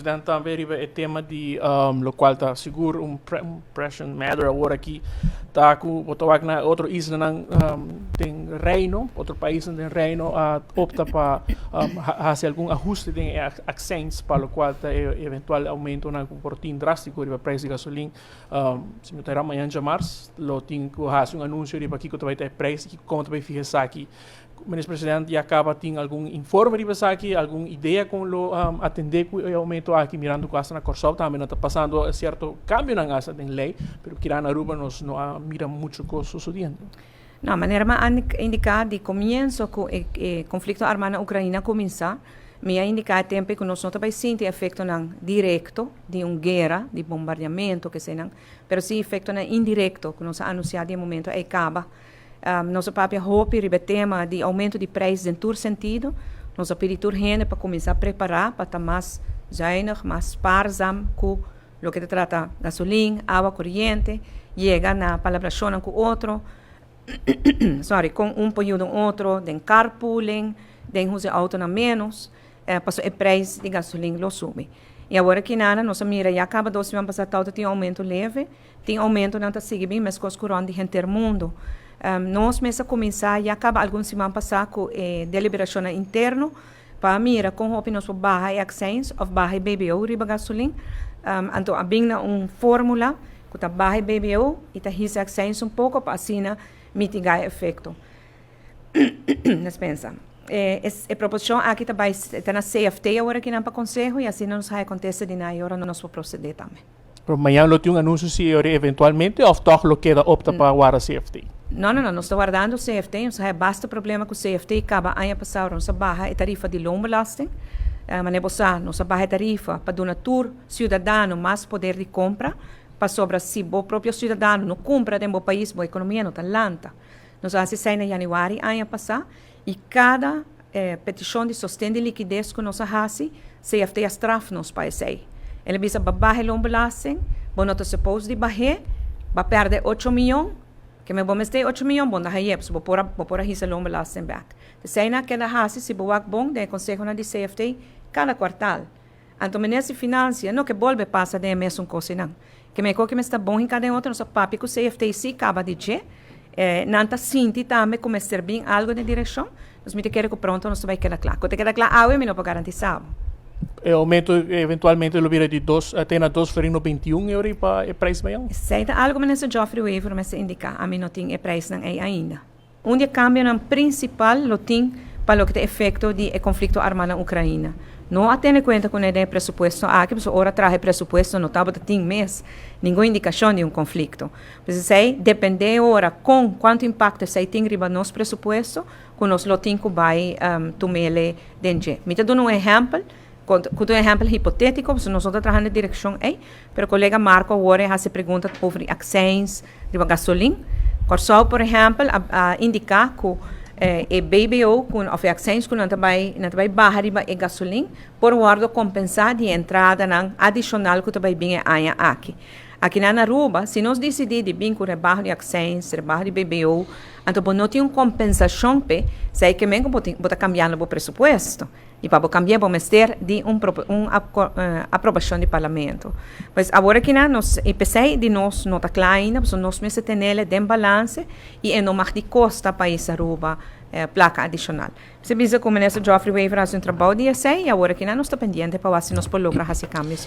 President, tambe riba e tema di locual ta sigur un pressing matter awor aki, ta cu bo ta wak na otro islanan den Reino, otro paisnan den Reino a opta pa haci algun ahuste den e accijns pa locual ta e eventual aumentonan cu por tin drastico riba prijs di gasolin. Si mi ta era mañan djamars lo tin cu haci un anuncio riba kico ta bay ta e prijs y kico como ta bay fiha esaki. Minister President ya caba tin algun informe riba esaki, algun idea con lo atende cu e aumento aki, mirando cu hasta na Corsou tambe nan ta pasando cierto cambionan hasta den ley, pero kira na Aruba nos no a mira mucho cos sucediendo? No, manera mi a indica di comienzo cu e conflicto arma na Ucraina a cuminsa, mi a indica e tempo cu nos no ta bay sinti efectonan directo di un guera, di bombardeamento, kesenan, pero si efectonan indirecto cu nos a anuncia di e momento ey caba. Nos a papia hopi riba e tema di oumento di preis den tur sentido. Nos a pidi tur hende pa kuminsá prepará pa ta mas zuinig, mas spaarzaam ku loke ta trata gasolin, awa koriente, yega na palabrashonnan ku otro, sorry, kon un por yuda un otro den carpooling, den usa e outonan ménos, pasobra e preis di gasolin lo subi. I awor aki nada nos a mira ya kaba dos siman pasá tòg ta tin oumento leve. Tin oumentonan ta sigui bin meskos ku rònt di henter mundu. Nos mes a kuminsá ya kaba algun siman pasá ku e deliberashonnan interno pa mira kon hopi nos por baha e akseins òf baha e BBO riba gasolin. Anto a bin na un fórmula ku ta baha e BBO i ta hisa e akseins un poko pa asina mitigá e efekto. Despensa. E proposishon aki ta bai ta na CFT awor akinan pa konseho i asina nos haya kontesta di nan i ora nos por prosedé tambe. Pero mañan lo tin un anuncio si e ora eventualmente of toch lo keda opta pa warda CFT? No, no, no. Nos ta wardando CFT. Nos a haya basta problema cu CFT. Caba aña pasado nos a baha e tarifa di loonbelasting. Manera bo sa, nos a baha e tarifa pa duna tur ciudadano mas poder di compra. Pasobra si bo propio ciudadano no cumpra den bo pais, bo economia no ta lanta. Nos a haci esey na januari aña pasa y cada peticion di sosten di likides ku nos a hasi, CFT a straf nos pa esei. El a bisa, Ba baha e loonbelasting, bo no ta suppose di bah'é, ba pèrdè ocho miyon, ke men bo mester e ocho miyon, bo no ta hañ'é, pasobra bo por a bo por a hisa loonbelasting bèk. Esei nan a keda hasi, si bo wak bon den e konsehonan di CFT, kada kuartal. Anto Minister di Finansia no ke bolbe pasa den e mesun kosnan. Ke men koke mester ta bon hinká den otro, nos a papia ku CFT si kaba di dje. Nan ta sinti tambe ku mester bin algu den direkshon. Nos mi ta kere ku pronto nos ta bai keda kla. Ku ta keda kla awe mi no por garantisá bo. E oumento eventualmente lo bira di dos te na dos florin no 21 euro pa e prijs mayan? Esei ta algu Minister Geoffrey Wever mester indiká. Ami no tin e prijsnan ei ainda. Un di e kambionan prinsipal lo tin pa loke ta efekto di e konflikto armá na Ukraina. No a tene kuenta kuné den e presupuesto aki, pasobra ora traha e presupuesto no tabata tin mes ningun indikashon di un konflikto. Pues esei dependé ora kon kuantu impakto esei tin riba nos presupuesto ku nos lo tin ku bai tum'ele den dje. Mi ta duna un ehèmpel, ku ta un ehèmpel hipotétiko, pasobra nos no ta traha na e direkshon ei, pero kolega Marco awor e hasi pregunta over di akseins riba gasolin. Kòrsou por ehèmpel a indiká ku e BBO ku òf e akseins ku nan ta bai nan ta bai baha riba e gasolin por wòrdu kompensá di e entradanan adishonal ku ta bai bin e aña aki. Akinan na Aruba si nos disidí di bin ku rebaho di akseins, rebaho di BBO, anto bo no tin un kompensashon p'e, esei ke men ku bo tin bo ta kambiando bo presupuesto. I pa bo kambia bo mester di un un aprobashon di parlamento. Pues awor akinan nos i p'esei di nos no ta kla ainda pasobra nos mester tenele den balanse i e no mag di kosta pais Aruba plaka adishonal. Mester bisa ku Minister Geoffrey Wever a hasi un trabou di esei i awor akinan nos ta pendiente pa wak si nos por logra hasi kambio.